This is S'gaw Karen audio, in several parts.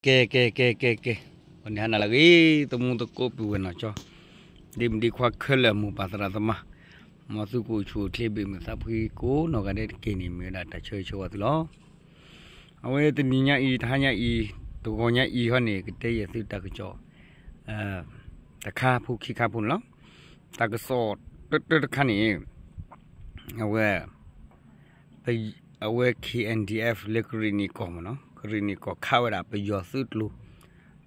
ကဲ ကဲ ကဲ ကဲ ကဲ, ပှၤန့ၣ်ဟါနၤလၢအဂ့ၤ သမူသကိးပုၢ်ဝဲၢ်နီၢ်ကၠီ, ဒ့မုၣ်ဒ့ခွါခဲလၢာ် မိၢ်ပၢ်သရၣ်သမါ, မ်သုကအိၣ်ဆူၣ်အိၣ်ချ့ဘ့ၣ်မုာ်သးဖှံကိးနီၢ်ဂၤဒဲးတက့ၢ်န့ၣ် မ့ၢ်ဝဲဒၣ်တၢ်ဆၢဂ့ၤဆၢဝါသုလီၤ. အဝဲတနံၤညါအံၤ တဟါညါအံၤ တဂီၤညါအံၤဟီန့ၣ် ကတဲယဲၢ်သုတၢ်ကစီၣ် တခါဖိခံခါဖိန့ၣ်လီၤ. တၢ်ကစီၣ်တၢတၢတခါန့ၣ် အဝဲ အဝဲ K N D F လၢကရ့ၣ်နံၣ်ကီၢ်မ့ၢ်နီၤ, ကရ့ၣ်နံၣ်ကီၢ်ခးဝဲဒၣ်ပယီၤသုးကျိၤ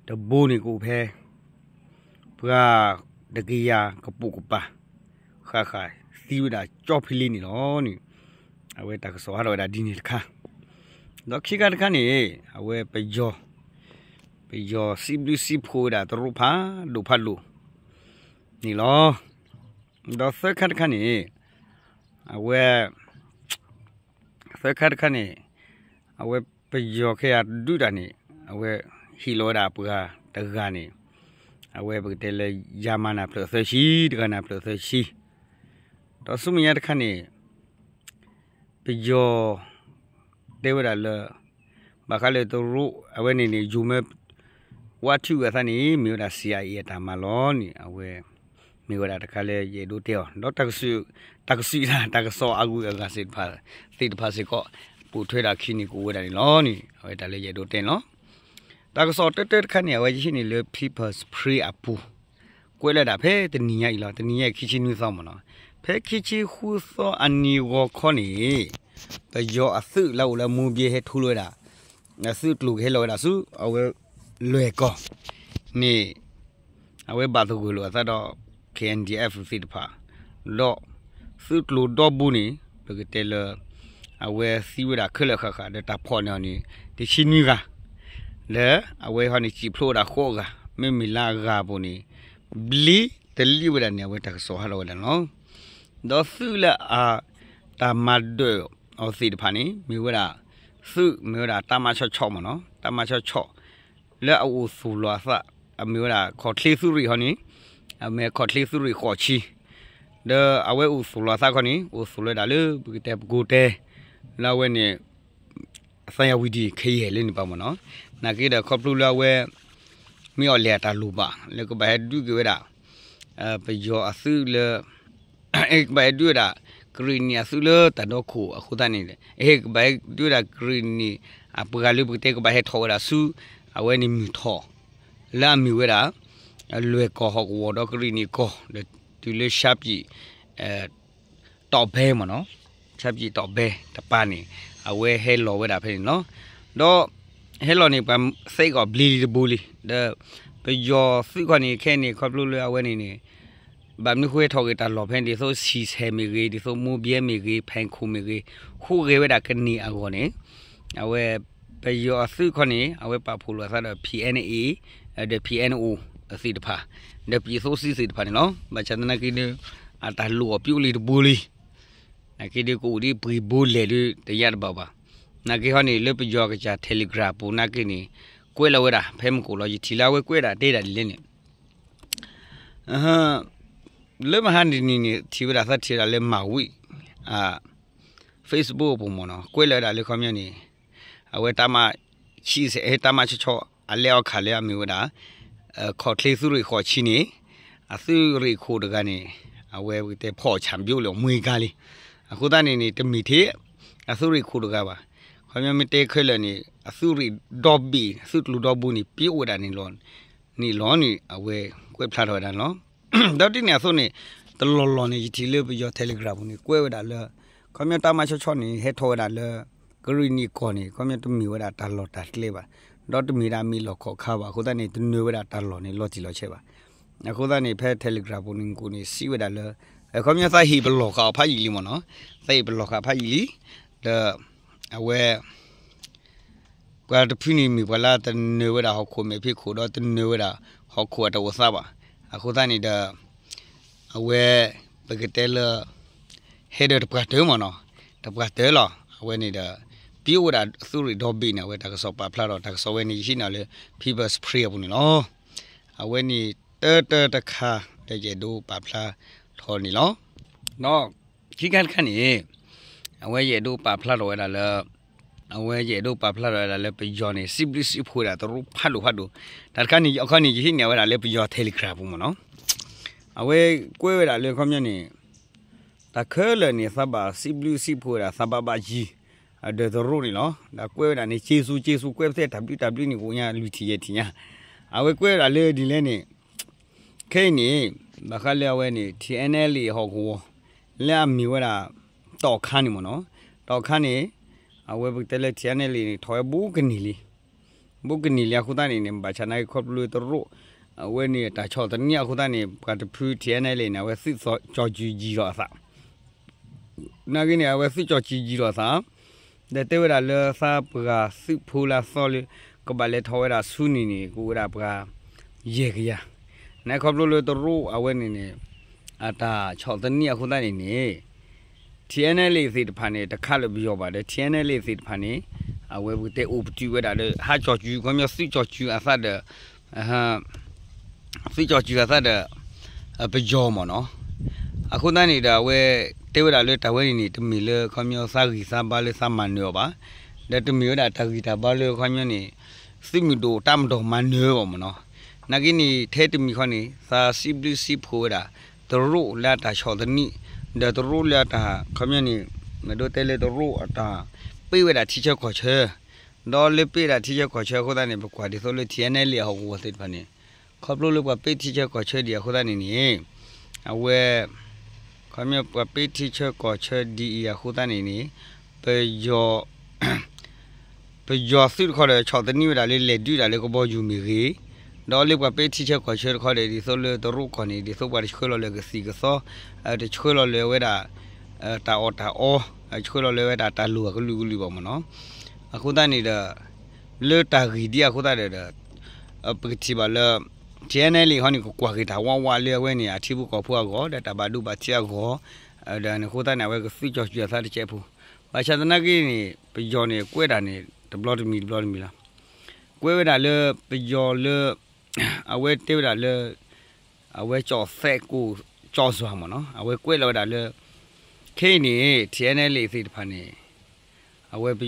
တဘိန့ၣ်ကအိၣ်ဖဲ ပှၤတကယၤကပိာ်ကပၤ ဃၣ်ဃၣ်သံဝဲဒၣ်ကၠီဖံလံန့ၣ်လီၤန့ၣ်, အဝဲတၢ်ကစီၣ်ဟးထီၣ်ဝဲဒၣ်ဒ်န့ၣ်တခါ, ဒီးခံခါတခါန့ၣ် အဝဲပယီၤ ပယီၤစံးဘျုးစံးဖှိၣ်ဝဲဒၣ်တရူးဖးဒိၣ်ဖးဒိၣ်န့ၣ်လီၤ. ဒီးသၢခါတခါန့ၣ် အဝဲ သၢခါတခါန့ၣ် အဝဲပယီၤခဲအံၤဒုးတၢ်န့ၣ် အဝဲဟ့ၣ်လီၤဝဲဒၣ်ပှၤတဂၤန့ၣ် အဝဲပကတဲလၢ ယၤမၤနၢ်ဖျၢၣ်သၢဆံ တဂၤနၢ်ဖျၢၣ်သၢဆံ, ဒီးဆူမဲာ်ညါတခါန့ၣ် ပယီၤ တဲဝဲဒၣ်လၢ ဘၣ်ဃးလၢတရူး အဝဲန့ၣ်န့ၣ် ယိၤမၢ ဝးထံၣ်ဝဲအသးန့ၣ် မ့ၢ်ဝဲဒၣ် C I A အတၢ်မၤလီၤန့ၣ် အဝဲ မ့ၢ်ဝဲဒၣ်တခါလၢယအဲၣ်ဒိးတဲအီၤ ဒီးတၢ်ကစီၣ် တၢ်ကစီၣ်အဂုၤအဂၤသ့ၣ်တဖၣ် သ့ၣ်တဖၣ်စ့ၢ်ကီး ပိာ်ထွဲဒၣ်ခံန့ၣ်ကအိၣ်ဝဲဒၣ်န့ၣ်လီၤန့ၣ် အဝဲတၢ်လၢယအဲၣ်ဒိးတဲန့ၣ်လီၤ. တၢ်ကစီၣ်တၢတၢတခါန့ၣ် အဝဲယဟံးန့ၢ်လၢ People's Spring အပူၤ ကွဲးလၢဒၣ်ဖဲတနံၤညါအံၤလီၤ. တနံၤညါအံၤ ခံဆံနွံသီမ့ၢ်နီၤ, ဖဲခံဆံဃုသီအနံၤဂီၤခီန့ၣ် ပယီၤအသုးလၢအအိၣ်လၢမိၢ်ဘဲဟဲထူလီၤဝဲဒၣ် အသုးကျိၤကဟဲလီၤဝဲဒၣ်ဆူ အဝဲလွဲၢ်ကီၢ်န့ၣ် အဝဲဘၣ်သဂၢၢ်လိာ်အသးဒီး K N D F သ့ၣ်တဖၣ် ဒီးသုးကျိၤဒီဘိန့ၣ် ပကတဲလၢ အဝဲသံဝဲဒၣ်ခဲလၢာ်ဃၣ်ဃၣ်ဒီးတၢ်ဖီၣ်န့ၢ်အီၤန့ၣ် တဆံနွံဂၤ လၢအဝဲဟီန့ၣ် စံၣ်ဖျိဝဲဒၣ်ဃိးဂၤ မ့မ့ၢ်လၢအဂၤအပူၤန့ၣ် ဘျ့တလံဝဲဒၣ်န့ၣ် အဝဲတၢ်ကစီၣ်ဟးထီၣ်ဝဲဒၣ်န့ၣ်လီၤ. ဒီးသုးလၢအ တၢ်မၤဒၢၣ်အီၤသ့ၣ်တဖၣ်န့ၣ် မ့ၢ်ဝဲဒၣ် သုးမ့ၢ်ဝဲဒၣ် တပ်မ ဆီဆီမ့ၢ်နီၤ, တပ်မ ဆီဆီ လၢအအိၣ်သူၣ်လီၤအသး အမ့ၢ်ဝဲဒၣ်ခီၣ်ချ့သုးရ့ၣ်ဟီန့ၣ် အမ့ၢ်ခီၣ်ချ့သုးရ့ၣ်ဃိးဆံ ဒီးအဝဲအိၣ်သူၣ်လီၤအသးခီန့ၣ် အိၣ်သူၣ်လီၤဝဲဒၣ်လၢပကတဲပကိးတဲ လၢအဝဲန့ၣ် သံယဝံၤဒံးခဲယဲၢ်လၢန့ၣ်ပၤမ့ၢ်နီၤ, နာ်က့ဒီးခီဖျိလၢအဝဲ မ့ၢ်အီၤလဲၤအတၢ်လိၣ်ဘၣ် လၢကဘၣ်ဟဲဒုးက့ၤဝဲဒၣ် ပယီၤအသုးလၢ ကဘၣ်ဟဲဒုးဝဲဒၣ် ကရ့ၣ်နံၣ်အသုးလၢတၢ်ဒီခိၣ်အဃိသတးန့ၣ် ကဘၣ်ဟဲဒုးဝဲဒၣ်ကရ့ၣ်နံၣ် အပှၤလၢပကတဲကဘၣ်ဟဲထီၣ်ဝဲဒၣ်ဆူ အဝဲန့ၣ်မုၢ်ထီၣ် လၢအမ့ၢ်ဝဲဒၣ် လွဲၢ်ကီၢ်ဟီၣ်ကဝီၤဒီးကရ့ၣ်နံၣ်ကီၢ် ဒီးတုၤလၢ ရှမ်းပြည် တီၣ်ဘဲမ့ၢ်နီၤ, ရှမ်းပြည် တီၣ်ဘဲ တပၤန့ၣ် အဝဲဟဲလီၤဝဲဒၣ်ဖဲန့ၣ်လီၤ. ဒီး ဟဲလီၤန့ၣ် ပှၤသဲကီၢ်ဘျ့လံတဘိလံ, ဒီး ပယီၤသုးခီန့ၣ် ခဲအံၤန့ၣ် ခီဖျိလၢအဝဲန့ၣ်န့ၣ် ဘၣ်မနုၤဃိဟဲထီၣ်က့ၤတၢ်လီၢ်ဖဲန့ၣ် ဒ်သိး ဆီဆိုင် မ့ၢ်ဂ့ၤ, ဒ်သိး မိုးဗြဲ မ့ၢ်ဂ့ၤ, ဖဲခိၣ် မ့ၢ်ဂ့ၤ, ဟူးဂဲၤဝဲဒၣ်ကန့ၢ်အဂီၢ်န့ၣ် အဝဲ ပယီၤအသုးခီန့ၣ် အဝဲပာ်ဖှိၣ်လိာ်အသးဒီး P N A ဒီး P N O သ့ၣ်တဖၣ် ဒီးပံၣ်သိစံသ့ၣ်တဖၣ်န့ၣ်လီၤ. ဘၣ်ဆၣ်သနာ်က့ဒီး အတၢ်လိၣ်အီၤပျိလံတဘိလံ နာ်က့ဒီးကအိၣ်ဒ်ပှ့ၤဘိလဲၣ်ဒီးတယါတဘၣ်ဘၣ်. နာ်က့ဟီန့ၣ် လၢပယီၤကစၢ် Telegram ပူၤနာ်က့န့ၣ် ကွဲးလီၤဝဲဒၣ် ဖဲမုၢ်ကိၣ်လီၤ ယထံၣ်လၢအဝဲကွဲးဒၣ်တဲဒၣ်ဒ်လဲၣ်န့ၣ် လၢမဟါတနံၤန့ၣ် ထံၣ်ဝဲဒၣ်သးထံၣ်ဝဲဒၣ်လၢမၤဝံၣ် အ Facebook အပူၤမ့ၢ်နီၤ ကွဲးလီၤဝဲဒၣ်လၢခီပညီန့ၣ် အဝဲ တပ်မ ဆီဆိုင် တပ်မ ဆီဆီ အလဲၤအီၣ်ခးလၢအမ့ၢ်ဝဲဒၣ် ခီၣ်ချ့သုးရ့ၣ်ဃိးဆံန့ၣ် အသုးရ့ၣ်ခိၣ်တဂၤန့ၣ် အဝဲပကတဲဖီၣ်ဆၣ်ဘျိလၢအမှံကါလံ. အဃိသတးန့ၣ်န့ၣ် တမ့ၢ်ထဲ အသုးရ့ၣ်ခိၣ်တဂၤဘၣ်. ခီပညီမ့ၢ်တဲခဲလၢာ်န့ၣ် အသုးရ့ၣ်ဒီဘ့ၣ် သုးကျိၤဒီဘိန့ၣ် ပျိဝဲဒၣ်န့ၣ်လီၤ န့ၣ်လီၤန့ၣ် အဝဲကွဲးဖျါထီၣ်ဝဲဒၣ်န့ၣ်လီၤ. ဒီးဒ်န့ၣ်အသိးန့ၣ် တလီၢ်လီၢ်န့ၣ် ယထံၣ်လၢပယီၤ Telegram ပူၤန့ၣ် ကွဲးဝဲဒၣ်လၢ ခီပညီ တပ်မ ဆီဆီန့ၣ် ဟဲထီၣ်ဝဲဒၣ်လၢ ကရ့ၣ်နံၣ်ကီၢ်န့ၣ် ခီပညီတမ့ၢ်ဝဲဒၣ်တၢ်လီၢ်တၢ်ကျဲဘၣ်, ဒီးတမ့ၢ်ဒၣ်မ့ၢ်လီၢ်ခီၣ်ခါဘၣ်. အဃိသတးန့ၣ် တနၢၤဝဲဒၣ်တၢ်လီၢ်န့ၣ် လီၤတံၢ်လီၤဆဲးဘၣ်. အဃိသတးန့ၣ် ဖဲ Telegram ပူၤန့ၣ် နကိးန့ၣ် စံးဝဲဒၣ်လၢ ခီပညီသးဟ့ၣ်ပလီၢ်ဃာ်အီၤဖးယံာ်လံမ့ၢ်နီၤ, သးဟ့ၣ်ပလီၢ်ဃာ်ဖးယံာ်လံ, ဒီး အဝဲ ပှၤတဖုန့ၣ်မ့ၢ်ပှၤလၢတနၢၤဝဲဒၣ်ဟီၣ်ခိၣ်မဲာ်ဖံးခိၣ် ဒီးတနၢၤဝဲဒၣ်ဟီၣ်ခိၣ်အတၢ်အိၣ်သးဘၣ်. အဃိသတးန့ၣ်ဒီး အဝဲ ပကတဲလၢ ဟဲဒီးတပှၢ်တၢၢ်မ့ၢ်နီၤ, တပှၢ်တၢၢ်လီၤ. အဝဲန့ၣ်ဒီး ပျိဝဲဒၣ်သုးရ့ၣ်ဒီဘ့ၣ်န့ၣ် အဝဲတၢ်ကစီၣ်ပာ်ဖျါထီၣ် တၢ်ကစီၣ်ဝဲန့ၣ် ယဟံးန့ၢ်လၢ People's Spring အပူၤန့ၣ်လီၤ. အဝဲန့ၣ်တၢတၢတခါ လၢယအဲၣ်ဒိးပာ်ဖျါထီၣ်န့ၣ်လီၤ. ဒီးခံခါတခါန့ၣ် အဝဲယအဲၣ်ဒိးပာ်ဖျါထီၣ်ဝဲဒၣ်လၢ အဝဲယအဲၣ်ဒိးပာ်ဖျါထီၣ်ဝဲဒၣ်လၢပယီၤန့ၣ် စံးဘျုးစံးဖှိၣ်ဝဲဒၣ်တရူးဖးဒိၣ်ဖးဒိၣ်, တၢ်တခါန့ၣ် အခီန့ၣ် ယဟံးန့ၢ်ဝဲဒၣ်လၢပယီၤ Telegram ပူၤမ့ၢ်နီၤ, အဝဲကွဲးဝဲဒၣ်လၢအခီပညီန့ၣ် တၢ်ခဲလၢာ်န့ၣ် သးဘၣ်စံးဘျုးစံးဖှိၣ်ဝဲဒၣ် သးဘၣ်ဘၣ်ယံၤ ဒီးတရူးန့ၣ်လီၤ. ဒီးကွဲးဝဲဒၣ်န့ၣ် ကျေးဇူး ကျေးဇူး ကွဲးပသ့တၢ်ဘျုးတၢ်ဘျုးန့ၣ် ကအိၣ်ညါလွံၢ်ထံၣ်ယဲၢ်ထံၣ်ညါ, အဝဲကွဲးဝဲဒၣ်လၢဒ်လဲၣ်န့ၣ် ခဲအံၤန့ၣ် ဘၣ်ဃးလၢအဝဲန့ၣ် ထံၣ်အဲနဲလံ ဟီၣ်ကဝီၤ လၢအမ့ၢ်ဝဲဒၣ် တီၣ်ခါန့ၣ်မ့ၢ်နီၤ, တီၣ်ခါန့ၣ် အဝဲပကတဲလၢ ထံၣ်အဲနဲလံန့ၣ် ထီၣ်ဝဲဘူးကန့ၢ်လံ ဘူးကန့ၢ်လံအဃိသတးန့ၣ်န့ၣ် ဘၣ်ဆၣ်နာ်က့ခီဖျိလၢတရူး အဝဲန့ၣ်တၢ်ဆီၣ်သနံးအဃိသတးန့ၣ် ပှၤတဖု ထံၣ်အဲနဲလံန့ၣ် အဝဲသုးကၠီၤစုၤယံၤထီၣ်အသး နာ်က့န့ၣ် အဝဲသုးကၠီၤစုၤယံၤထီၣ်အသး ဒီးတဲဝဲဒၣ်လၢသးပှၤသုးဖိလၢအသီလၢ ကဘၣ်လဲၤထီၣ်ဝဲဒၣ်ဆူန့ၣ်န့ၣ် ကအိၣ်ဝဲဒၣ်ပှၤယဲၢ်ကယၤ, နာ်က့ခီဖျိလၢတရူးအဝဲန့ၣ်န့ၣ် အတၢ်ဆီၣ်သနံးအဃိသတးန့ၣ်န့ၣ် ထံၣ်အဲနဲလံသ့ၣ်တဖၣ်န့ၣ် တခါလၢပယီၤဘၣ်ဒီး ထံၣ်အဲနဲလံ သ့ၣ်တဖၣ်န့ၣ် အဝဲပကတဲအိၣ်ပတုာ်ဝဲဒၣ်ဒီး ဟးကၠီၤစုၤ ခီပညီသုးကၠီၤစုၤအသးဒီး သုးကၠီၤစုၤအသးဒီး ပယီၤမ့ၢ်နီၤ, အဃိသတးန့ၣ်ဒီး အဝဲတဲဝဲဒၣ်လၢတၢ်ဝဲန့ၣ်န့ၣ် တမ့ၢ်လၢခီပညီသးဂံၢ်သးဘါလၢသးမၤနၢၤအီၤဘၣ်, ဒီးတမ့ၢ်ဝဲဒၣ်တၢ်ဂံၢ်တၢ်ဘါလၢခီပညီန့ၣ် သုးမုၢ်ဒိၣ်တၢ်မၤဒိၣ်မၤနၢၤဘၣ်မ့ၢ်နီၤ, နာ်က့န့ၣ် ထဲတမံၤဃီန့ၣ် သးစံးဘျုးစံးဖှိၣ်ဝဲဒၣ် တရူးလၢအတၢ်ဆီၣ်သနံး ဒီးတရူးလၢအတၢ် ခီပညီန့ၣ် မ့ၢ်ဒိးတဲလၢတရူးအတၢ်ပ့ၢ်ဝဲဒၣ်ထံဆၢကီၢ်ဆၢ ဒီးလၢပ့ၢ်ဝဲဒၣ်ထံဆၢကီၢ်ဆၢအဃိသတးန့ၣ် ပကွၢ်ဒ်သိးလၢ ထံၣ်အဲနဲလံ အဟီၣ်ကဝီၤသ့ၣ်တဖၣ်န့ၣ် ခီဖျိလၢပှၤပ့ၢ်ထံဆၢကီၢ်ဆၢဒံးအဃိသတးန့ၣ်န့ၣ် အဝဲ ခီပညီပှၤပ့ၢ်ထံဆၢကီၢ်ဆၢဒ်အံၤအဃိသတးန့ၣ်န့ၣ် ပယီၤ ပယီၤသုးတခီဒီး ဆီၣ်သနံးဝဲဒၣ်လၢလဲၤဒုးဒၣ်လၢကဘီယူၤမ့ၢ်ဂ့ၤ, ဒီးလၢပှၤပ့ၢ်ထံဆၢကီၢ်ဆၢတခီဒီး ဒ်သိးလၢတရူးကီၢ်န့ၣ် ဒ်သိးပှၤတဆှၢလီၤလၢကသံၣ်ကသီ, တဆှၢလီၤလၢဝဲဒၣ် တၢ်အီၣ်တၢ်အီ, ဆှၢလီၤလၢဝဲဒၣ်တၢ်လိၣ်အကလုာ်ကလုာ်ဘၣ်မ့ၢ်နီၤ, အဃိသတးန့ၣ်ဒီး လၢတၢ်ဂ့ၢ်ဒ်အဃိသတးဒီး ပကထံၣ်ဘၣ်လၢ ထံၣ်အဲနဲလံ ဟီန့ၣ် ကကွၢ်က့ၤတၢ်ဝးဝးလၢအဝဲန့ၣ် အထံဖိကီၢ်ဖိအဂီၢ် ဒီးတၢ်ဘၣ်ဒိဘၣ်ထံးအဂီၢ်, ဒီးန့ၣ်အဃိသတးန့ၣ် အဝဲကသုးကၠီၤစုၤအသးတစဲးဖိ, ဘၣ်ဆၣ်သနာ်က့န့ၣ် ပယီၤန့ၣ် ကွဲးတၢ်န့ၣ် တဘျီတမံၤတဘျီတမံၤလီၤ, ကွဲးဝဲဒၣ်လၢပယီၤလၢ အဝဲတဲဝဲဒၣ်လၢ အဝဲကၠီၣ်သဲးကိၣ်ကၠီၣ်စွၤမ့ၢ်နီၤ, အဝဲကွဲးလီၤဝဲဒၣ်လၢ ခဲအံၤန့ၣ် ထံၣ်အဲနဲလံသ့ၣ်တဖၣ်န့ၣ် အဝဲတ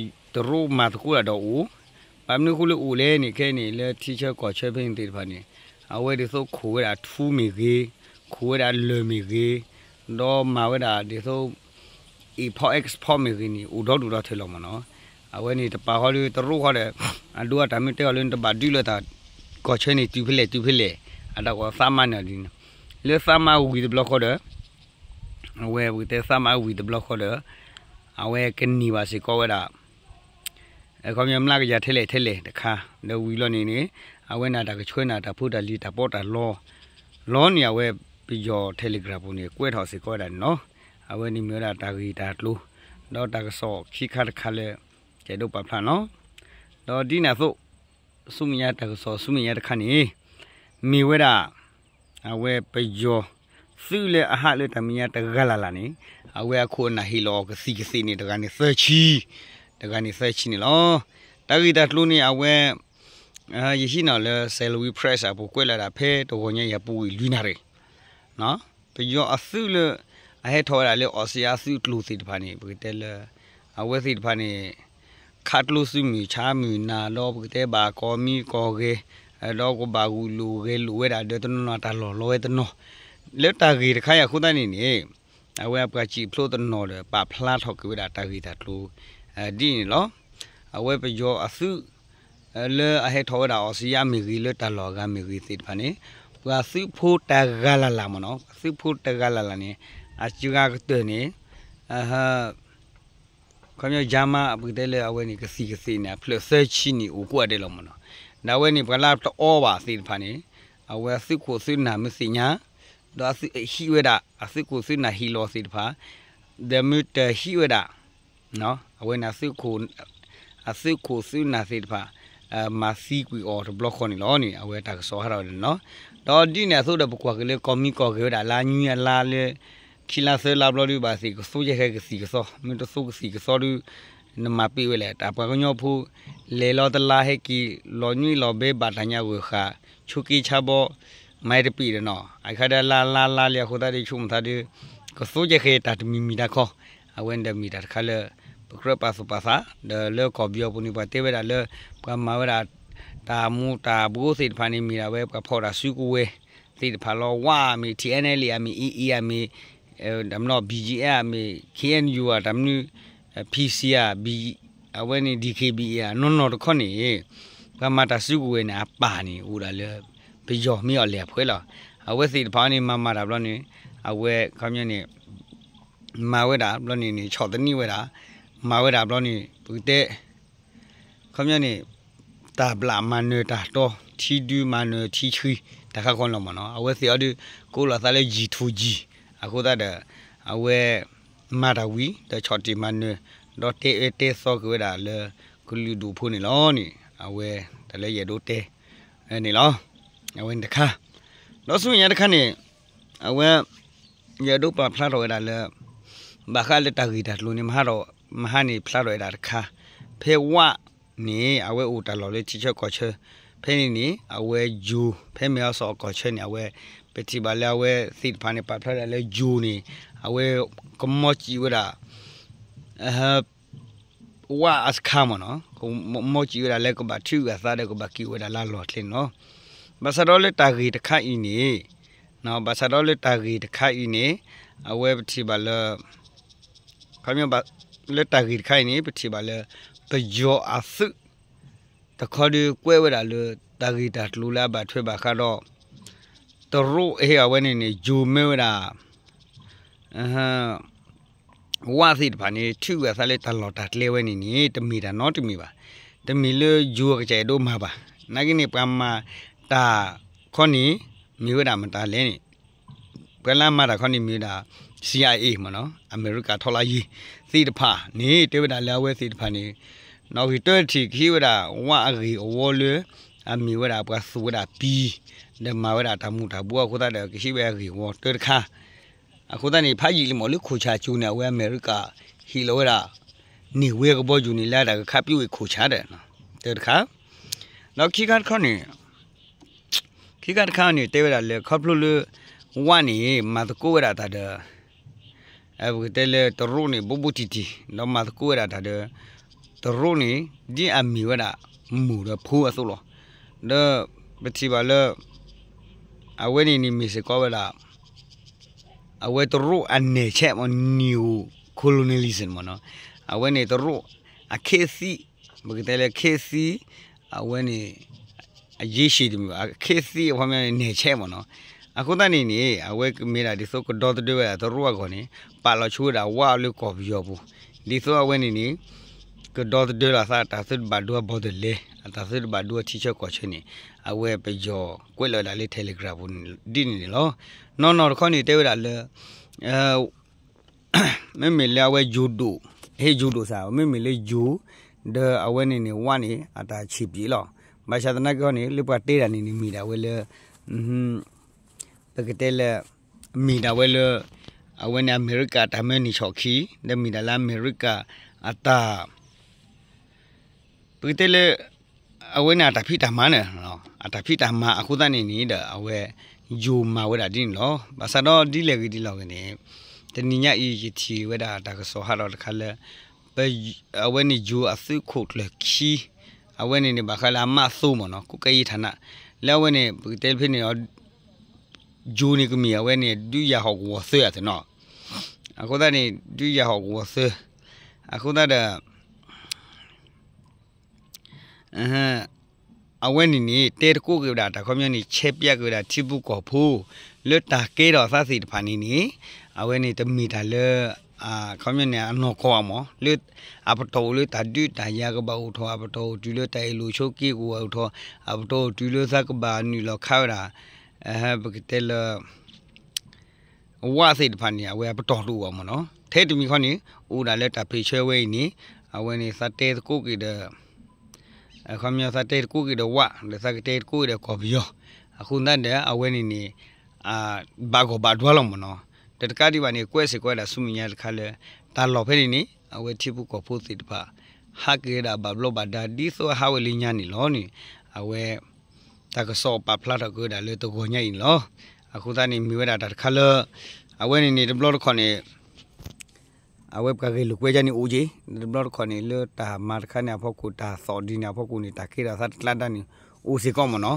ရူးမၤသကိးတၢ်ဒီးအိၣ်, ဘၣ်မနုၤအဃိလၢအိၣ်လဲၣ်န့ၣ် ခဲအံၤန့ၣ် လၢထံဆၢကီၢ်ဆၢဖဲန့ၣ်သ့ၣ်တဖၣ်န့ၣ် အဝဲဒ်သိးခိၣ်ဝဲဒၣ်ထူမ့ၢ်ဂ့ၤ, ခိၣ်ဝဲဒၣ်လၢၢ်မ့ၢ်ဂ့ၤ, ဒီးမၤဝဲဒၣ်ဒ်သိး import export မ့ၢ်ဂ့ၤန့ၣ် အိၣ်ဒီဒူၣ်ဒီထၢၣ်လီၤမ့ၢ်နီၤ, အဝဲန့ၣ်တပာ်ဃီဒီးတရူးဃီဒီး အဒိအတၢ်မ့ၢ်တဲအီၤလၢနတဘၣ်ဒုးလၢတၢ် ကီၢ်ဆၢန့ၣ်တုၤဖဲလဲၣ်တုၤဖဲလဲၣ်, အတၢ်ကီသးမါန့ၣ်ဒ်န့ၣ်, လၢသးမါဝံၤတဘျီဃီဒီး အဝဲပကတဲသးမါဝံၤတဘျီဃီဒီး အဝဲကန့ၢ်ဘၣ်စ့ၢ်ကီးဝဲဒၣ် အခီပညီမျးကယၤထဲလဲၣ်ထဲလဲၣ်တခါ, ဒီးဝံၤလီၤန့ၣ်န့ၣ် အဝဲန့ၣ်တၢ်ကဆှၢန့ၣ် တၢ်ဖိတၢ်လံၤတၢ်ပီးတၢ်လီ လီၤန့ၣ် အဝဲပယီၤ Telegram ပူၤန့ၣ် ကွဲးထီၣ်စ့ၢ်ကီးဝဲဒၣ်န့ၣ်လီၤ. အဝဲန့ၣ်မ့ၢ်ဝဲဒၣ်တၢ်ဂ့ၢ်တၢ်ကျိၤ ဒီးတၢ်ကစီၣ်ခံခါတခါလၢ ကအဲၣ်ဒိးပာ်ဖျါန့ၣ်လီၤ. ဒီးဒ်န့ၣ်အသိး ဆူမဲာ်ညါတၢ်ကစီၣ်ဆူမဲာ်ညါတခါန့ၣ် မ့ၢ်ဝဲဒၣ် အဝဲပယီၤသုးလၢအဟးလၢတၢ်မဲာ်ညါတဂၤလၢ်လၢ်န့ၣ် အဝဲအခိၣ်အနၢ်ဟ့ၣ်လီၤအီၤကသံၣ်ကသ့ၣ်န့ၣ် တဂၤန့ၣ်သၢဆံ, တဂၤန့ၣ်သၢဆံန့ၣ်လီၤ. တၢ်ဂ့ၢ်တၢ်ကျိၤန့ၣ် အဝဲ ယဟံးန့ၢ်လၢ Salween Press အပူၤကွဲးလီၤဒၣ်ဖဲတဂီၤညါယၤပူၤဝံၤလွံၢ်နၣ်ရံၣ် ပယီၤအသုးလၢ အဟဲထီၣ်ဝဲဒၣ်လၢအီစံယါသုးကျိၤသ့ၣ်တဖၣ်န့ၣ် ပကတဲလၢ အဝဲသ့ၣ်တဖၣ်န့ၣ် ခးကျိသုးမုၢ်ဆါမုၢ်နၤ ဒီးပကတဲဘၣ်ကီၢ်မံကီၢ်ဂဲၤ ဒီးကဘၣ်ဂုာ်လိာ်ဂဲၤလိာ်ဝဲဒၣ်ဒီးတနီၤနီၤတၢ်လီၢ်လီၤဝဲတနီၤ လၢတၢ်ဂ့ၢ်တခါအံၤအဃိသတးန့ၣ်န့ၣ် အဝဲအပှၤစံၣ်ဖျိတနီၤဒီးပာ်ဖျါထီၣ်က့ၤဝဲဒၣ်တၢ်ဂ့ၢ်တၢ်ကျိၤ ဒ်န့ၣ်လီၤ. အဝဲပယီၤအသုး လၢအဟဲထီၣ်ဝဲဒၣ်အီစံယါမ့ၢ်ဂ့ၤ လၢတၢ်လီၢ်အဂၤမ့ၢ်ဂ့ၤသ့ၣ်တဖၣ်န့ၣ် ပှၤသုးဖိတဂၤလၢ်လၢ်မ့ၢ်နီၤ ပှၤသုးဖိတဂၤလၢ်လၢ်န့ၣ် အစှၤကတၢၢ်န့ၣ် ခီပညီ ယါမါ ပကတဲလၢအဝဲန့ၣ် ကသံၣ်ကသ့ၣ်န့ၣ် အဖျၢၣ်သၢဆံန့ၣ် အိၣ်ကိးဂၤဒဲးလီၤမ့ၢ်နီၤ. ဒီးအဝဲန့ၣ် ပှၤလၢတအီဘၣ်သ့ၣ်တဖၣ်န့ၣ် အဝဲအသုးခိၣ်သုးနၢ်မ့ၢ်သ့ၣ်ညါ ဒီးအသုးဟံးဝဲဒၣ် အသုးခိၣ်သုးနၢ်ဟ့ၣ်လီၤသ့ၣ်တဖၣ် ဒီးမ့ၢ်တဟံးဝဲဒၣ် အဝဲန့ၣ် အသုးခိၣ်သုးနၢ်သ့ၣ်တဖၣ် မၤသံကွံာ်အီၤတဘျီဃီန့ၣ်လီၤန့ၣ် အဝဲတၢ်ကစီၣ်ဟးထီၣ်ဝဲဒၣ်န့ၣ်လီၤ. ဒီးဒ်န့ၣ်အသိးဒီး ပကွၢ်က့ၤလၢကီၢ်မံကီၢ်ဂဲၤဝဲဒၣ် လါနွံအလါလၢ ခံလါသၢလါဘျီဒုး ဘၣ်သ့ၣ်ကသိကဲဃဲကသံၣ်ကသီ မ့ၢ်တသိကသံၣ်ကသီဒုး နမၤပ့ၢ်ဝဲလဲၣ် တၢ်ပှၤကညီဖိ လဲၤလီၤတလါဟဲက့ၤ လီၤနွံလီၤဘဲ ဘၣ်တၢ်ညါဂီၤဃာ် ဆိးက့ဆါဘီ မၤတပ့ၢ်ဒီးနီၤ အခါဒီးလါလါလါလံအဃိသတးဒုး ဆိကမိၣ်သးဒုး ကသိကဲဃဲတၢ်တမံၤမံၤတၢ်ခီ အဝဲန့ၣ်ဒီးမ့ၢ်တၢ်တခါလၢ ပကြၢးပာ်သူၣ်ပာ်သး ဒီးလၢကီၢ်ပယီၤပူၤန့ၣ် ပှၤတဲဝဲဒၣ်လၢ ပှၤမၤဝဲဒၣ် တၢ်မူၤတၢ်ဘှီသ့ၣ်တဖၣ်န့ၣ် မ့ၢ်ဒၣ်ဝဲပှၤဖီၣ်တၢ်စုကဝဲၤသ့ၣ်တဖၣ်လီၤ. ဝါမ့ၢ် ထံၣ်အဲၣ်အဲၣ်လ့ၣ် အမ့ၢ် အ့ၣ်အ့ၣ် အမ့ၢ် တမနီၣ် ဘံၣ်ကၠံၣ်အဲၣ် အမ့ၢ် ခ့ၣ်အဲၣ်ယူၣ် အတၢ်မနုၤ ဖံၣ်စံၣ် အဝဲန့ၣ် ဒံၣ်ခ့ၣ်ဘံၣ်အ့ၣ် နီၢ်နီၢ်တခီန့ၣ် ပှၤမၤတၢ်စုကဝဲၤန့ၣ် အပၢ်န့ၣ် အိၣ်ဒၣ်လၢ ပယီၤမ့ၢ်အီၤလဲၣ်အဖှဲလီၤ. အဝဲသ့ၣ်တဖၣ်န့ၣ် မၤမၤတၢ်ဘျီန့ၣ် အဝဲခီပညီန့ၣ် မၤဝဲဒၣ်ဘျီန့ၣ်န့ၣ် ဆီၣ်သနံးဝဲဒၣ် မၤဝဲဒၣ်ဘျီန့ၣ် ပကတဲ ခီပညီန့ၣ် တၢ်ဘျးမၤနၢၤတၢ်တီ ထံဒုမၤနၢၤထံဆှံ တၢ်ဃးဃီလီၤမ့ၢ်နီၤ. အဝဲသ့ၣ်အီၤဒုး ကိးလီၤသးလၢ G to G အဃိသတးဒီး အဝဲ မၤတၢ်ဝံၤ ဒီးဆီၣ်တံၢ်မၤနၢၤ ဒီးတဲအၢတဲသီက့ၤဝဲဒၣ်လၢ ကလုာ်ဒူၣ်ဖိန့ၣ်လီၤန့ၣ် အဝဲ တၢ်လၢယအဲၣ်ဒိးတဲ န့ၣ်လီၤ. အဝဲန့ၣ်တခါ ဒီးဆူမဲာ်ညါတခါန့ၣ် အဝဲ ယအဲၣ်ဒိးပာ်ဖျါထီၣ်ဝဲဒၣ်လၢ ဘၣ်ဃးလၢတၢ်ဂ့ၢ်တၢ်ကျိၤန့ၣ် မဟါထီၣ် မဟါန့ၣ်ဖျါထီၣ်ဝဲဒၣ်တခါ ဖဲဝၣ်န့ၣ် အဝဲအိၣ်တၢ်လီၢ်လၢထံဆၢကီၢ်ဆၢ ဖဲန့ၣ်န့ၣ် အဝဲယိၤ ဖဲမဲာ်အီစီအကီၢ်ဆၢန့ၣ် အဝဲ ပထံၣ်ဘၣ်လၢအဝဲသ့ၣ်တဖၣ်န့ၣ် ပာ်ဖျါဒၣ်လၢယိၤန့ၣ် အဝဲ ကမီစံးဝဲဒၣ် ဝၣ်အစခါမ့ၢ်နီၤ ကမီစံးဝဲဒၣ်လၢကဘၣ်ထုးဂၤသးဒီး ကဘၣ်က့ၤဝဲဒၣ်လၢအလီၢ်ကျဲန့ၣ်လီၤ. ဘၣ်ဆၣ်ဒီးလၢတၢ်ဂ့ၢ်တခါအံၤန့ၣ် ဘၣ်ဆၣ်ဒီးလၢတၢ်ဂ့ၢ်တခါအံၤန့ၣ် အဝဲပထံၣ်ဘၣ်လၢ လၢတၢ်ဂ့ၢ်တခါအံၤန့ၣ် ပထံၣ်ဘၣ်လၢ ပယီၤအသုး တခီဒုးကွဲးဝဲဒၣ်လၢ တၢ်ဂ့ၢ်တၢ်ကျိၤလၢအဘၣ်ထွဲဘၣ်ဃးဒီး တရူးအဟ့ၣ်အဝဲန့ၣ်န့ၣ် ယိၤမၢဝဲဒၣ် ဝၣ်သ့ၣ်တဖၣ်န့ၣ် ထုးကွံာ်အသးလၢတၢ်လီၢ်တၢ်ကျဲဝဲန့ၣ်န့ၣ် တမ့ၢ်တၢ်နီတမံၤဘၣ်. တမ့ၢ်လၢယိၤအကစၢ်အဲၣ်ဒိးမၤဘၣ်. နာ်က့န့ၣ် ပှၤမၤတၢ်ခီန့ၣ် မ့ၢ်ဝဲဒၣ်မတၤလဲၣ်န့ၣ် ပှၤလၢအမၤတၢ်ခီန့ၣ်မ့ၢ်ဝဲဒၣ် C I A မ့ၢ်နီၤ အမဲရကၤထီလါယ့ၤသ့ၣ်တဖၣ်န့ၣ် တဲဝဲဒၣ်လၢအဝဲသ့ၣ်တဖၣ်န့ၣ် နီၣ်ဂံၢ်တၢတထံၣ်ကဟ့ၣ်ဝဲဒၣ် ဝၣ်အဂ့ၢ်အဝီလၢ အမ့ၢ်ဝဲဒၣ်ပှၤသူၣ်ဝဲဒၣ်ပံၤ ဒီးမၤဝဲဒၣ်တၢ်မူၤတၢ်ဘှီအဃိသတးဒီး ကဟ့ၣ်ဝဲအဂ့ၢ်အဝီတၢတခါ အဃိသတးန့ၣ် ဖးယံာ်လံမ့ၢ်လၢခိၣ်ဆၣ်ကၠိန့ၣ် အဝဲအမဲရကၤ ဟ့ၣ်လီၤဝဲဒၣ် န့ၢ်ဝဲကဘီယူၤန့ၣ် လၢတၢ်ကခးပၠိဝဲခိၣ်ဆၣ်ဒီး တၢတခါ ဒီးခံခါတခါန့ၣ် ခံခါတခါန့ၣ် တဲဝဲဒၣ်လၢခီဖျိလၢ ဝၣ်န့ၣ် မၤသကိးဝဲဒၣ်တၢ်ဒီး ပကတဲလၢတရူးန့ၣ် ဘူးဘူးတံၢ်တံၢ် ဒီးမၤသကိးဝဲဒၣ်တၢ်ဒီး တရူးန့ၣ် ဒ်အမ့ၢ်ဝဲဒၣ် မိၢ်ဒီးဖိအသိးလီၤ. ဒီးပထံၣ်ဘၣ်လၢ အဝဲန့ၣ်န့ၣ်မ့ၢ်စ့ၢ်ကီးဝဲဒၣ် အဝဲတရူးအနဲၣ်ဆဲးမ့ၢ် neo-colonialism မ့ၢ်နီၤ အဝဲန့ၣ်တရူးအခ့အသံ ပကတဲလၢခ့အသံ အဝဲန့ၣ် အရ့ရှည်တမ့ၢ်ဘၣ် အခ့အသံအခီပညီန့ၣ် နဲၣ်ဆဲးမ့ၢ်နီၤ. အဃိသတးန့ၣ်န့ၣ် အဝဲမ့ၢ်ဒၣ်ဒ်သိးကဒီသဒၢဝဲဒၣ်တရူးအဂီၢ်န့ၣ် ပာ်လီၤဆိဝဲဒၣ်ဝါလၢကီၢ်ပယီၤပူၤ ဒ်သိးအဝဲန့ၣ်န့ၣ် ကဒီသဒၢလီၤသးအတၢ်သုတဘၣ်ဒိအဘီတလဲ အတၢ်သုတဘၣ်ဒိအထံဆၢကီၢ်ဆၢန့ၣ် အဝဲပယီၤကွဲးလီၤဝဲဒၣ်လၢ Telegram ပူၤဒ်န့ၣ်န့ၣ်လီၤ. နီၢ်နီၢ်တခီန့ၣ် တဲဝဲဒၣ်လၢ မ့မ့ၢ်လၢအဝဲယိၤဒိၣ် ဟ့ၣ်ယိၤဒိၣ်စ့ၢ် မ့မ့ၢ်လၢယိၤ ဒီးအဝဲန့ၣ်န့ၣ် ဝၣ်န့ၣ် အတၢ်ဆံးပျံးလီၤ. ဘၣ်ဆၣ်သနာ်က့န့ၣ် လၢပှၤတဲတၢ်န့ၣ်န့ၣ် မ့ၢ်ဒၣ်ဝဲလၢ ပကတဲလၢ မ့ၢ်ဒၣ်ဝဲလၢ အဝဲန့ၣ်အမဲရကၤတၢ်မၢန့ၢ်ဆီၣ်ခံ ဒီးမ့ၢ်ဒၣ်လၢအမဲရကၤအတၢ် ပကတဲလၢ အဝဲန့ၣ်အတၢ်ဖံးတၢ်မၤန့ၣ် အတၢ်ဖံးတၢ်မၤအဃိသတးန့ၣ်န့ၣ်ဒီး အဝဲယိၤမၤဝဲဒၣ်ဒ်န့ၣ်လီၤ. ဘၣ်ဆၣ်ဒီးဒ်လဲၣ်ဂ့ၤဒ်လဲၣ်ဂ့ၤန့ၣ် တနံၤညါအံၤယထံၣ်ဝဲဒၣ်တၢ်ကစီၣ်ဟးထီၣ်တခါလၢ ပ အဝဲန့ၣ်ယိၤအသုးခိၣ်ကျၢၢ်ခံ အဝဲန့ၣ်န့ၣ် ဘၣ်ဃးလၢအမးသိမ့ၢ်နီၤ ကူကယံၤထးနး လၢအဝဲန့ၣ် ပကတဲဖဲန့ၣ် ယိၤန့ၣ်ကမ့ၢ်အဝဲန့ၣ် ဒုးယၤဟီၣ်ကဝီၤသၢအသးနီၤ အဃိသတးန့ၣ် ဒုးယၤဟီၣ်ကဝီၤသၢ အဃိသတးဒီး အဝဲန့ၣ်န့ၣ် တဲသကိးက့ၤဝဲဒၣ်တၢ်ခီပညီန့ၣ် ဆဲးပျးက့ၤဝဲဒၣ်ထံဖိကီၢ်ဖိ လၢတၢ်ကဲထီၣ်သးသ့ၣ်တဖၣ်န့ၣ်န့ၣ် အဝဲန့ၣ်တမ့ၢ်တၢ်လၢ ခီပညီန့ၣ် အနီၢ်ကီၢ်ဘၣ်မး လၢအပတီၢ်အိၣ်လၢတၢ်ဒုးတၢ်ယၤကဘၣ်အိၣ်ထီၣ် အပတီၢ်အိၣ်တုၤလၢတၢ်အ့ၣ်လိာ်ဆိးက့ကဘၣ်အိၣ်ထီၣ် အပတီၢ်အိၣ်တုၤလၢသးကဘၣ်နုာ်လီၤခးဝဲဒၣ် ပကတဲလၢ ဝၣ်သ့ၣ်တဖၣ်န့ၣ် အဝဲအပတီၢ်တအိၣ်ဘၣ်မ့ၢ်နီၤ. ထဲတမံၤခီန့ၣ် အိၣ်ဒၣ်လၢတၢ်ဖံးဆၢဝဲအံၤန့ၣ် အဝဲန့ၣ်သးတဲသကိးက့ၤဒီး ခီပညီသးတဲသကိးက့ၤဒီးဝၣ် ဒီးသးကတဲသကိးက့ၤဒီးကီၢ်ပယီၤ အဃိသတးဒီး အဝဲန့ၣ်န့ၣ် ဘၣ်ဂီၢ်ဘၣ်ဒွါလီၤမ့ၢ်နီၤ. ဒီးတကးဒံးဘၣ်န့ၣ် ကွဲးစ့ၢ်ကီးဝဲဒၣ်ဆူမဲာ်ညါတခါလၢ တၢ်လီၢ်ဖဲန့ၣ်န့ၣ် အဝဲထံဖိကီၢ်ဖိသ့ၣ်တဖၣ် ဟးက့ၤဝဲဒၣ်ဘၣ်ဘျီးဘၣ်ဒါ ဒ်သိးအဟးဝဲလၢညါန့ၣ်လီၤန့ၣ် အဝဲ တၢ်ကစီၣ်ပာ်ဖျါထီၣ်က့ၤဝဲဒၣ်လၢတဂီၤညါအံၤန့ၣ်လီၤ. အဃိသတးန့ၣ် မ့ၢ်ဝဲဒၣ်တၢ်တခါလၢ အဝဲန့ၣ်န့ၣ် တဘျီတခီၣ်န့ၣ် အဝဲပှၤဂဲၤလိာ်ကွဲယါန့ၣ်အိၣ်က့ၤ တဘျီတခီၣ်န့ၣ် လၢတၢ်မၤတခါန့ၣ်အဖီခိၣ် တၢ်သီၣ်ဒ်န့ၣ်အဖီခိၣ်န့ၣ် တၢ်ကဲထီၣ်သးတကျါဒါန့ၣ် အိၣ်စ့ၢ်ကီးမ့ၢ်နီၤ.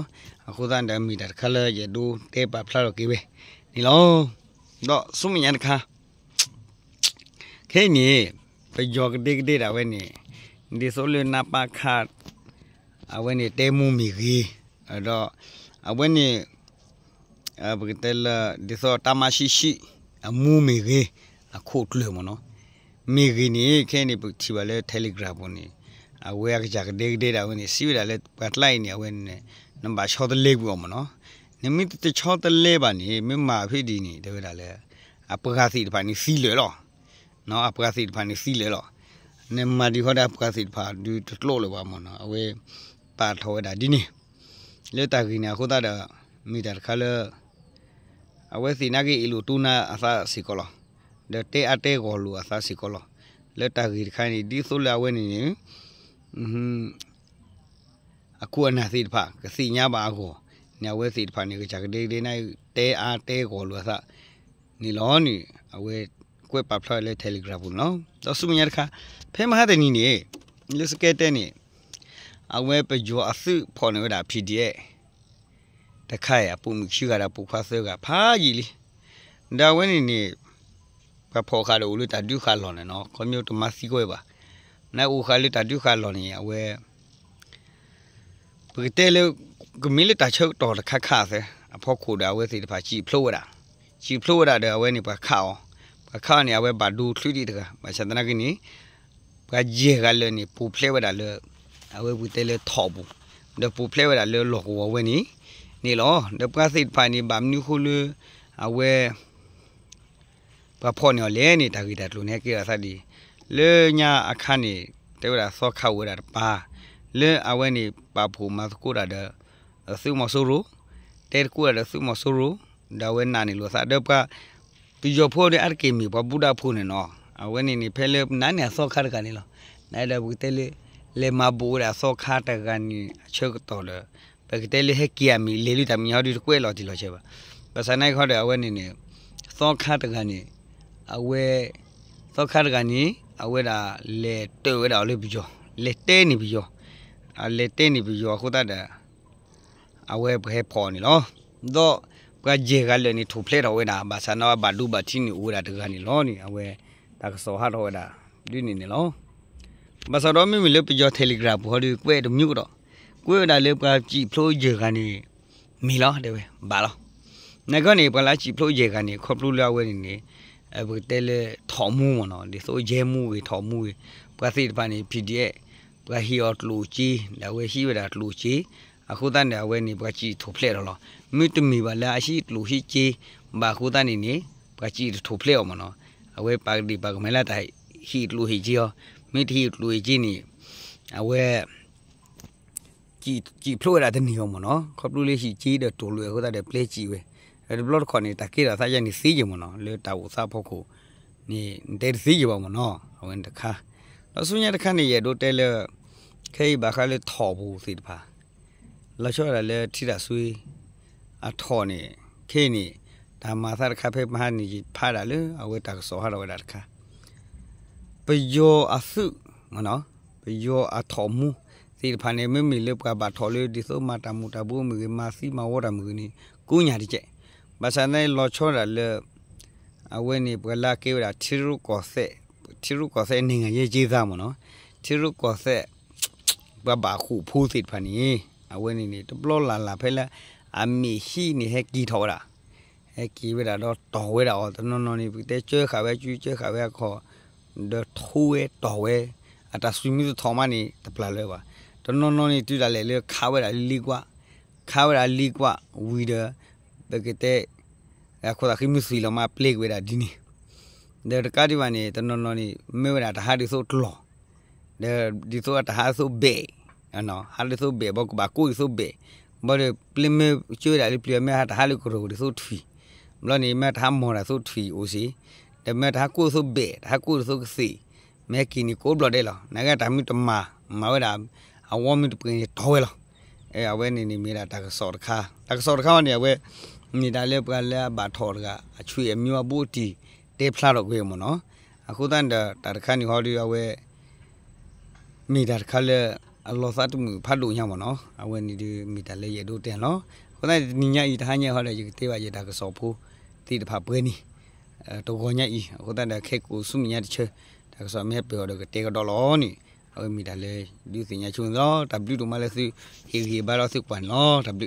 အဃိသတးဒီး မ့ၢ်တၢ်တခါလၢယအဲၣ်ဒိးတဲပာ်ဖျါထီၣ်က့ၤဝဲန့ၣ်လီၤ. ဒီးဆူမဲာ်ညါတခါ ခဲအံၤန့ၣ် ပယီၤကဒဲကဒဲဒၣ်ဝဲန့ၣ် ဒ်သိးလၢနပခ အဝဲန့ၣ်တဲမူမ့ၢ်ဂ့ၤ, ဒီးအဝဲန့ၣ် ပကတဲလၢ ဒ်သိးတၢ်မၤဆံးဆံး အမူမ့ၢ်ဂ့ၤ, အခိၣ်ကျၢၢ်မ့ၢ်နီၤ, မ့ၢ်ဂ့ၤန့ၣ် ခဲအံၤန့ၣ် ပထံၣ်ဘၣ်လၢ Telegram ပူၤန့ၣ် အဝဲအကစၢ်ကဒဲကဒဲဒၣ်ဝဲန့ၣ် စံးဝဲဒၣ်လၢပှၤကျါအံၤန့ၣ် အဝဲန့ၣ် နဘၣ်ဆီတလဲကွံာ်အီၤမ့ၢ်နီၤ. နမ့ၢ်တဆီတလဲဘၣ်န့ၣ် မ့ၢ်မၤဖဲဒ်န့ၣ် တဲဝဲဒၣ်လၢ အပှၤသ့ၣ်တဖၣ်န့ၣ်သံလၢာ်လီၤ. အပှၤသ့ၣ်တဖၣ်န့ၣ်သံလၢာ်လီၤ. နမၤဒံးဃီဒီးအပှၤသ့ၣ်တဖၣ်ဒုးတကျိးလၢၤဘၣ်မ့ၢ်နီၤ, အဝဲ ပာ်ထီၣ်ဝဲဒၣ်ဒ်န့ၣ် လၢတၢ်ဂ့ၢ်န့ၣ်အဃိသတးဒီး မ့ၢ်တၢ်တခါလၢ အဝဲသ့ၣ်နာ်က့အ့ၣ်လိာ်တူၢ်နါအသးစ့ၢ်ကီးလီၤ. ဒီးတဲအါတဲဂီၢ်လိာ်အသးစ့ၢ်ကီးလီၤ. လၢတၢ်ဂ့ၢ်တခါန့ၣ် ဒ်သိးလၢအဝဲန့ၣ်န့ၣ် အခိၣ်အနၢ်သ့ၣ်တဖၣ် ကသ့ၣ်ညါဘၣ်အဂီၢ်န့ၣ် အဝဲသ့ၣ်တဖၣ်န့ၣ် ကစၢ်ကဒဲကဒဲန့ၣ် တဲအါတဲဂီၢ်လိာ်အသးန့ၣ်လီၤန့ၣ် အဝဲကွဲးပာ်ဖျါလၢ Telegram ပူၤန့ၣ်လီၤ. ဒီးဆူမဲာ်ညါတခါ ဖဲမဟါတနံၤန့ၣ် လၢစကဲတဲန့ၣ် အဝဲပယီၤအသုးဖီၣ်န့ၢ်ဝဲဒၣ် P D F တခါအံၤ အပိာ်မုၣ်ခံဂၤဒီးပိာ်ခွါသၢဂၤဖးယံာ်လံ. ဒီးအဝဲန့ၣ်န့ၣ် ပှၤဖီၣ်ဃာ်ဒီးအိၣ်လၢတၢ်ဒုးဃာ်လီၢ်န့ၣ်နီၤ, ခီဖျိတမၤသံကွံာ်ဘၣ်. နအိၣ်ဃာ်လၢတၢ်ဒုးဃာ်လီၢ်န့ၣ် အဝဲ ပကတဲလၢ ကမ့ၢ်လၢတၢ်ဆၢကတီၢ်တခါခါအသး အဖီခိၣ်ဒီးအဝဲသ့ၣ်တဖၣ်စံၣ်ဖျိဝဲဒၣ်, စံၣ်ဖျိဝဲဒၣ်ဒီးအဝဲန့ၣ်ပှၤခးအီၤ, ပှၤခးအီၤန့ၣ် အဝဲဘၣ်ဒိချုးဒံးတဂၤ ဘၣ်ဆၣ်သနာ်က့န့ၣ် ပှၤယဲၢ်ဂၤလၢာ်န့ၣ် ပိာ်ဖျဲးဝဲဒၣ်လၢ အဝဲပကတဲလၢထိၣ်ပူၤ, ဒီးပိာ်ဖျဲးဝဲဒၣ်လၢလီၢ်ကဝီၤဝဲန့ၣ်န့ၣ်လီၤ. ဒီးပှၤသ့ၣ်တဖၣ်န့ၣ် ဘၣ်မနုၤဃိလၢ အဝဲ ပှၤဖီၣ်န့ၢ်အီၤလဲၣ်န့ၣ် တၢ်ဂ့ၢ်တၢ်ကျိၤန့ၣ် ဟဲကဲထီၣ်သးဒ်အံၤ, လၢညါအခါန့ၣ် တဲဝဲဒၣ်သီခါအိၣ်ဝဲဒၣ်တပၤ, လၢအဝဲန့ၣ် ပာ်ဖှိၣ်မၤသကိးတၢ်ဒီး သုးမီၤစိရိၤ, တဲသကိးတၢ်ဒီးသုးမီၤစိရိၤ, ဒီးအဝဲနာ်န့ၢ်လိာ်သးဒီးပှၤ ပယီၤဖိဒီးအါတက့ၢ်မ့ၢ်ပှၤဘူၣ်ဒၣ်ဖိန့ၣ်နီၤ, အဝဲန့ၣ်န့ၣ် ဖဲလၢနၤန့ၣ်အသီခါတဂၤန့ၣ်လီၤ. နဒီးပကတဲလၢ လဲၤမၤဘူးဝဲဒၣ်သီခါတဂၤန့ၣ် အဆၢကတီၢ်ဒီး ပကတဲလၢဟဲက့ၤအမံၤ လဲၤလၢတၢ်မဲာ်ညါဟီဒုးတကွဲးလီၤတံၢ်လီၤဆဲးဘၣ်. ဘၣ်ဆၣ်သနာ်က့ခီဒီး အဝဲန့ၣ်န့ၣ် သီခါတဂၤန့ၣ် အဝဲ သီခါတဂၤန့ၣ် အဝဲဒၣ်လဲၤတၢၢ်ဝဲဒၣ်အီၤလၢပယီၤ, လဲၤတဲန့ၢ်ပယီၤ, အလဲၤတဲန့ၢ်ပယီၤအဃိသတးဒီး အဝဲပှၤဟဲဖီၣ်အီၤန့ၣ်လီၤ. ဒီးပှၤယဲၢ်ဂၤလၢာ်န့ၣ် ထိၣ်ဖျဲးထီၣ်ဝဲဒၣ် ဘၣ်ဆၣ်န့ၣ် အဘၣ်ဒိဘၣ်ထံးန့ၣ်အိၣ်ဝဲဒၣ်တဂၤန့ၣ်လီၤန့ၣ် အဝဲတၢ်ကစီၣ်ဟးထီၣ်ဝဲဒၣ် ဒ်န့ၣ်န့ၣ်လီၤ. ဘၣ်ဆၣ်ဒီးမ့မ့ၢ်လၢပယီၤ Telegram ပူၤဟီဒုး ကွဲးတမံၤကဒီး, ကွဲးဝဲဒၣ်လၢပှၤစံၣ်ဖျိယဲၢ်ဂၤန့ၣ် မ့ၢ်လီၤ တဲဝဲ ဘၣ်လီၤ. နခီန့ၣ် ပှၤလၢစံၣ်ဖျိယဲၢ်ဂၤန့ၣ် ခီဖျိလၢအဝဲန့ၣ်န့ၣ် ပကတဲလၢထိၣ်မူမ့ၢ်နီၤ, ဒ်သိးယဲၢ်မူဂ့ၤ ထိၣ်မူဂ့ၤ, ပှၤသ့ၣ်တဖၣ်န့ၣ် P D F ပှၤဟ့ၣ်အီၤကျိၣ်စ့, ဒီးအဝဲဟံးဝဲဒၣ်ကျိၣ်စ့, အဃိသတးန့ၣ် အဝဲန့ၣ် ပှၤစံၣ်ထိၣ်ဖျဲးထီၣ်လီၤ. မ့တမ့ၢ်ဘၣ်လၢအဟံးကျိၣ်ဟံးစ့ ဘၣ်အဃိသတးန့ၣ်န့ၣ် ပှၤစံၣ်တထိၣ်ဖျဲးအီၤမ့ၢ်နီၤ. အဝဲပာ်ကဒံးပာ်ကမၣ်လၢတၢ်ဟံးကျိၣ်ဟံးစ့အီၤ, မ့ၢ်တဟံးကျိၣ်ဟံးစ့န့ၣ် အဝဲ စံၣ်ဖျိးဝဲဒၣ်တန့ၢ်အီၤမ့ၢ်နီၤ, ခီဖျိလၢဟံၣ်စ့ဒီးတိၢ်လိာ်အဃိသတးဒီးပျဲစံၣ်ဝဲ, ဒီးတဘျီတခီၣ်န့ၣ် တၢ်ကဲထီၣ်သးယါန့ၣ်သ့ယဲၢ်မ့ၢ်နီၤ, လၢတၢ်အိၣ်သးဖီခိၣ်န့ၣ် နတဲတသ့ယဲၢ်ဘၣ်မ့ၢ်နီၤ, အဝဲန့ၣ်တခါ. ဒီးဆူညါတခါန့ၣ် ယအဲၣ်ဒိးတဲလၢ ခဲအံၤဘၣ်ဃးလၢထိၣ်ပူၤသ့ၣ်တဖၣ် လီၤဆီဒၣ်လၢထံတၢ်ဆွံ အထိၣ်န့ၣ် ခဲအံၤန့ၣ် တၢ်မၤသးတခါဖဲမဟါန့ၣ် ယဖးဒၣ်လၢအဝဲတၢ်ကစီၣ်ဟးထီၣ်ဝဲဒၣ်တခါ ပယီၤအသုး ပယီၤအထိၣ်မူသ့ၣ်တဖၣ်န့ၣ် မ့မ့ၢ်လၢပှၤဘၣ်ထိၣ်လၢဒ်သိးမၤတၢ်မူၤတၢ်ဘှီးမ့ၢ်ဂ့ၤ မၤသံမၤဝီတၢ်မ့ၢ်ဂ့ၤန့ၣ် ကိးညါတကဲး, ဘၣ်ဆၣ်န့ၣ်လီၤဆီဒၣ်လၢ အဝဲန့ၣ် ပှၤလၢအကဲဝဲဒၣ်ထံရူၢ်ကီၢ်သဲး, ထံရူၢ်ကီၢ်သဲး နိုင်ငံရေးအကျဉ်းသားမ့ၢ်နီၤ, ထံရူၢ်ကီၢ်သဲး ပှၤဘၣ်ဃိၣ်ဖိသ့ၣ်တဖၣ်န့ၣ် အဝဲန့ၣ်န့ၣ် တဘျီလၢ်လၢ်ဖဲလၢ အမ့ၢ်ဟံးန့ၣ် ဟဲက့ၤထီၣ်ဝဲဒၣ်, ဟဲက့ၤဝဲဒၣ်ဒီးတီၢ်ဝဲဒၣ်အီၤ, တနီၤနီၤန့ၣ် ပကတဲကၢဃာ်ဝဲကၠူကၢဃာ်ဝဲအခီၣ်, ဒီးထိဝဲတီၢ်ဝဲ, အတၢ်စူၤမ့ၢ်တထီၣ်မးန့ၣ် တပျၢ်လၢၤဘၣ်, တနီၤနီၤန့ၣ် တုၤဒၣ်လဲာ်လၢခးဝဲဒၣ်လံကွၢ်, ခးဝဲဒၣ်လံကွၢ်ဝံၤဒီး ပကတဲ အခိၣ်သးဃံမုၢ်သွံၣ်လီၤမး ပျဲက့ၤဝဲဒၣ်ဒ်န့ၣ်, ဒီးတကးဒံးဘၣ်န့ၣ် တနီၤနီၤန့ၣ် မ့ၢ်ဝဲဒၣ်တၢ်ဟးဒ်သိးကျီၢ်, ဒီးဒ်သိးအတၢ်ဟးဒ်သိးဘဲၣ်, ဟးဒ်သိးဘဲၣ် ဘၣ်ကဘၣ်ကိးဒ်သိးဘဲၣ်, ဘၣ်ဒီး ပျဲမ့ၢ်ကၢဝဲဒၣ်လၢပျံၤ မ့ၢ်ဟးတၢ်ဟးလၢကရၢၢ်ဒ်သိးထွံၣ်, ဘျီန့ၣ် မ့ၢ်တၢ်ဟးမီၢ်ဒ်သိးထွံၣ်အိၣ်စ့ၢ်, ဒီးမ့ၢ်တၢ်ဟးကိးဒ်သိးဘဲၣ် တၢ်ဟးကိးဒ်သိးကသ့ၣ်, မ့ၢ်ဟဲက့ၤန့ၣ်ကိးဘျီဒဲးလီၤ, နကတၢ်မ့ၢ်တမၤ မၤဝဲဒၣ် အဝီမ့ၢ်တပှဲၤန့ၣ်တီၢ်ဝဲလီၤ. အဝဲန့ၣ်န့ၣ်မ့ၢ်ဒၣ်တၢ်ကစီၣ်တခါ, တၢ်ကစီၣ်တခါဝဲန့ၣ် အဝဲ မ့ၢ်ဒၣ်လၢပှၤလၢအဘၣ်ထိၣ်တဂၤ အဆွေမျိုးအဘူးအတံၢ် တဲဖျါထီၣ်ကွံာ်မ့ၢ်နီၤ, အဃိသတးန့ၣ်ဒီး တၢ်တခါန့ၣ်ဟီဒီး အဝဲ မ့ၢ်တၢ်တခါလၢ အလီၤသးတမုာ်ဖးဒိၣ်ညါမ့ၢ်နီၤ. အဝဲန့ၣ်ဒီးမ့ၢ်တၢ်လၢယအဲၣ်ဒိးတဲလီၤ. အဃိသတးန့ၣ် တနံၤညါအံၤ တဟါညါအံၤဟီဒီး ယကတဲဘၣ်ယတၢ်ကစီၣ်ဖိသ့ၣ်တဖၣ်ပှဲၤန့ၣ် တဂီၤညါအံၤ. အဃိသတးဒီး ခဲကိာ်ဆူမဲာ်ညါတဆၢ တၢ်ကစီၣ်မ့ၢ်ဟဲပၢၢ်အီၤဒီး ကတဲကဒီးလီၤန့ၣ် အဝဲမ့ၢ်တၢ်လၢ ဒုးသ့ၣ်ညါဆိန့ၣ်လီၤ. တၢ်ဘျုးဒိၣ်မးလၢသု ဟ့ၣ်ဂံၢ်ဟ့ၣ်ဘါလီၤသုကွၢ်န့ၣ်လီၤ. တၢ်ဘျုး.